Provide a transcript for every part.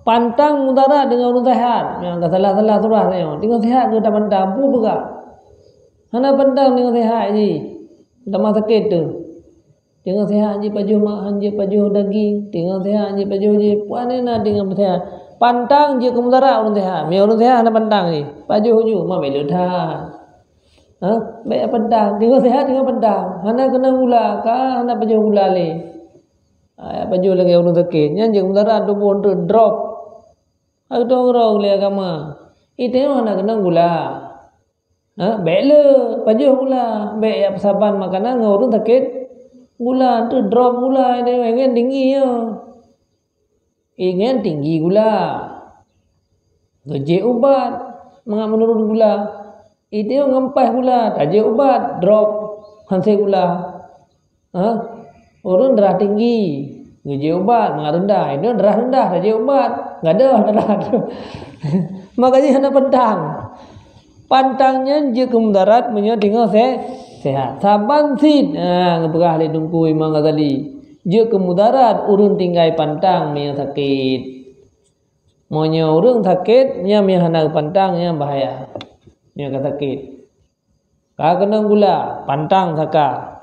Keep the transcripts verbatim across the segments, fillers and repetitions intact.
Pantang mudarat deungon ureuëng seuhat. Nyang ka salah-salah surah nyoe. Deungon seuhat geuh tapantang, peue peugah? Hana pantang deungon seuhat jih. Tamah sakét teuh. Deungon seuhat jih pajoh ma-, han jeuet pajoh daging. Deungon seuhat jih pajoh jih. Puan na deungon seuhat. Pantang jeuet keu mudarat ureuëng seuhat. Meunyoe ureuëng seuhat hana pantang jih. Pajoh ju, ma bèk le that. Ha? Bèk pantang. Deungon seuhat deungon pantang. Hana keunong gula, ka hana pajoh gula lé. Ha, pajoh lagèe ureuëng sakét. Nyan jeuet mudarat tuboh teuk drop. Hai droe-droe lé agama. Itu hana keunong gula. Ha, bèk le pajoh gula. Bèk jak peusaban makanan ngon ureuëng sakét gula, tu drop gula, ingat tinggi ya. Ingat tinggi gula. Geujék ubat mangat meunurun gula. Itu ngon paih gula, tajék ubat, drop, hana gula. Ha? Ureuëng darah tinggi, geujék ubat mangat rendah. Itu darah rendah, tajék ubat, gadoh darah tu. Makajih hana pantang. Pantang nyan jeuet keu mudarat meunyoe deungon se-, seuhat. Saban cit, ha, geupeugah lé Teungku Imam Ghazali. Jeuet keu mudarat ureuëng tinggai pantang meunyoe sakét. Meunyoe ureuëng sakét, nyan meunyoe hana geupantang, nyan bahaya. Meunyoe ka sakét. Ka keunong gula, pantang saka.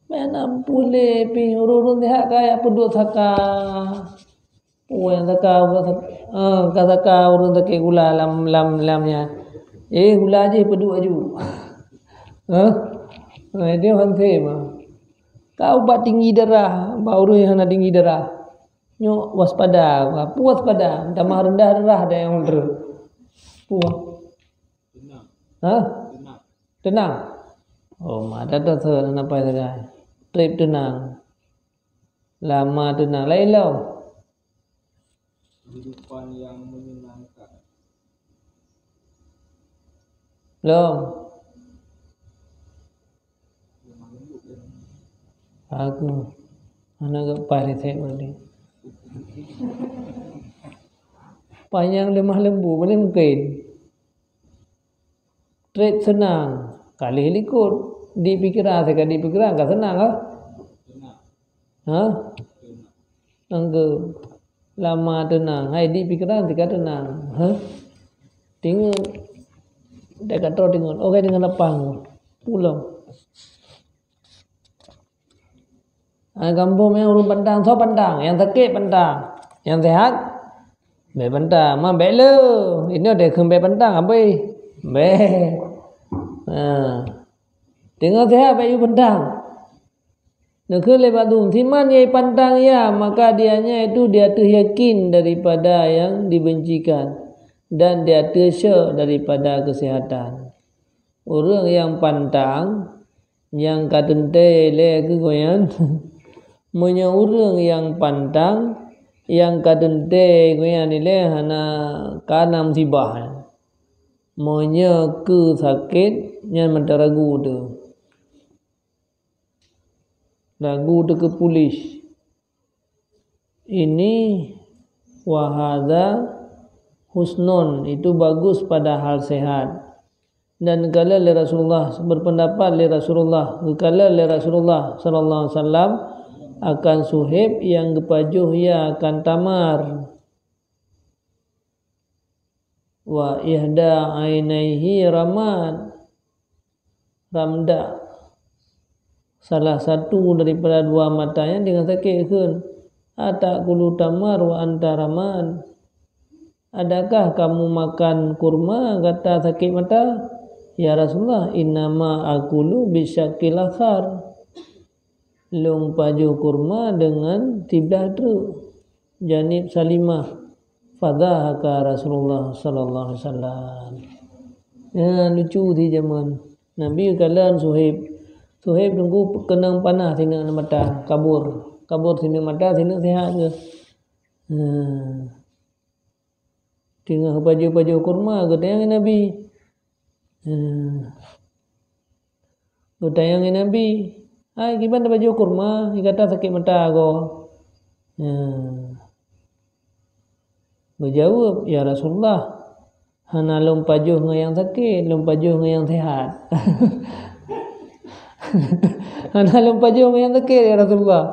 Meunan pulé pih ureuëng-ureuëng seuhat ka jak peuduek saka. Ureuëng saka, ureuëng saka, eh, ka saka ureuëng sakét gula lam, lam, lam nyan. Eh, gula jih peuduek aju. Hah? Eh, dia hana mah. Ka ubat tinggi darah, bak ureuëng nyang hana tinggi darah. Nyoe waspada, peue waspada, tamah rendah darah deh nyang ulôn. Peue? Hah? Teunang. Oh, ma, dah, dah, dah, kenapa saya? Trép teunang. Lama teunang. Laén lom. Kehidupan yang menyenangkan. Lom. Aku hana geupaih lé sép tadi. Panyang lemah lembu, mana mungkin? Trép seunang, ka lheueh likot. Di pikeran, saka di pikeran ka seunang kah? Ha? Nangkeuh. Lama teunang, hai di pikeran tika teunang. Ha? Tingon. Dek ka troh tingon. Oke, tingon lapang. Pulang. Ha, gampông nyang ureuëng pantang, soe pantang? Nyang sakét pantang. Nyang seuhat? Bèk pantang. Ma bèk le. Inoe deh kheun bèk pantang, abéh. Bèk. Ha. Teungoh seuhat bèk yue pantang. Neukheun lé bak dum, siman nyang pantang ia, maka dianya itu di ateueh yakin daripada yang dibencikan, dan di ateueh syok daripada kesehatan. Ureuëng nyang pantang, nyang ka teuntèe ilèe keu gobnyan. Meunyoe ureuëng nyang pantang, nyang ka teuntèe gobnyan ilèe hana ka na musibah. Meunyoe keu sakét, nyan mantong ragu teuh. Lagu teuh keu puléh. Ini wahada husnun, itu bagus padahal sehat. Dan kala lé Rasulullah, berpendapat lé Rasulullah, geukala lé Rasulullah sallallahu alaihi wasallam akan Suhaib nyang geupajoh ia akan tamar. Wa ihda ainaihi ramad, ramda. Salah satu daripada dua mata nyan dengan sakét kheun, "Atakulu tamar wa anta ramad? Adakah kamu makan kurma gata sakét mata?" "Ya Rasulullah, innama akulu bisyakil akhar." Lôn pajoh kurma deungon siblah treuk, janib Salimah. Fadhahaka Rasulullah sallallahu alaihi wasallam. Ya, lucu di zaman Nabi kalon Suhaib. Suhaib teungku keunong panah sineuk mata, kabur. Kabur sineuk mata, sineuk sihat ke. Hmm. Teungoh pajoh-pajoh kurma, geutanyong Nabi. Hmm. Geutanyong Nabi, "Hai, kiban tapajoh kurma, nyang gata sakét mata goe?" Hmm. Geujaweueb, "Ya Rasulullah, hana lôn pajoh ngon nyang sakét, lôn pajoh ngon nyang sehat." "Hana lôn pajoh ngon nyang sakét, ya Rasulullah.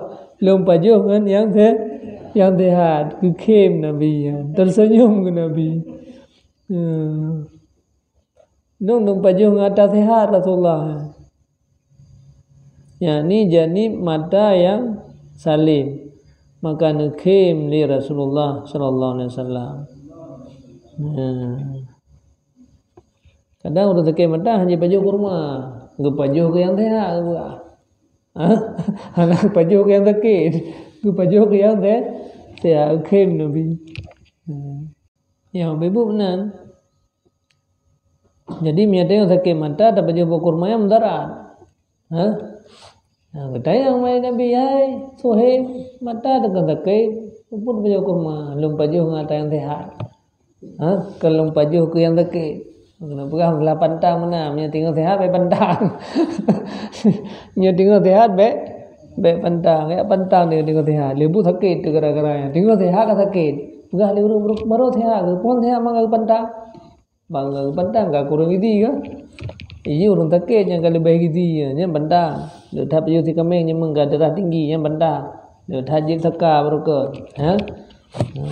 Lôn pajoh ngon nyang se-, Nyang sehat, geukhem Nabi nyan. Terseunyum keu Nabi. Hmm. Nung, nung pajoh ngon ata sehat Rasulullah. Yakni janib mata nyang salim. Maka neukhem lé Rasulullah sallallahu alaihi wasallam. Hmm. Kadang ureuëng sakét mata hana jipajoh kurma, geupajoh keu nyang sehat geupeugah. Ha? Hana geupajoh keu nyang sakét, geupajoh keu nyang se-, sehat, geukhem Nabi. Hmm. Ya, beubuet meunan. Jadi, meunyo teuh sakét mata, tapajoh boh kurma nyang mudarat. Ha? Nah, geutanyong lé Nabi, "Hai Suhaib, mata teuka sakét, peue tapajoh kurma, lôn pajoh ngon ata nyang sehat. Ha? Kon lôn pajoh keu nyang sakét." Geupeugah, "Lah pantang meunan, meunyo teungoh sehat, bèk pantang." Meunyo teungoh sehat, bèk, bèk pantang. Ya pantang teungoh sehat. Lé bu sakét teuh gara-gara nyan. Teungoh sehat ka sakét. Peugah lé ureuëng baru sehat, geupeugah sehat mangga geupantang. Bangga geupantang ka kureueng gizi ka. Iya ureuëng sakét nyang ka leubeh gizi, nyan pantang. Deuh that pajoh sikaméng nyang meuga darah tinggi, nyan pantang. Deuh that jeuet saka baroe kon. Ha? Ha.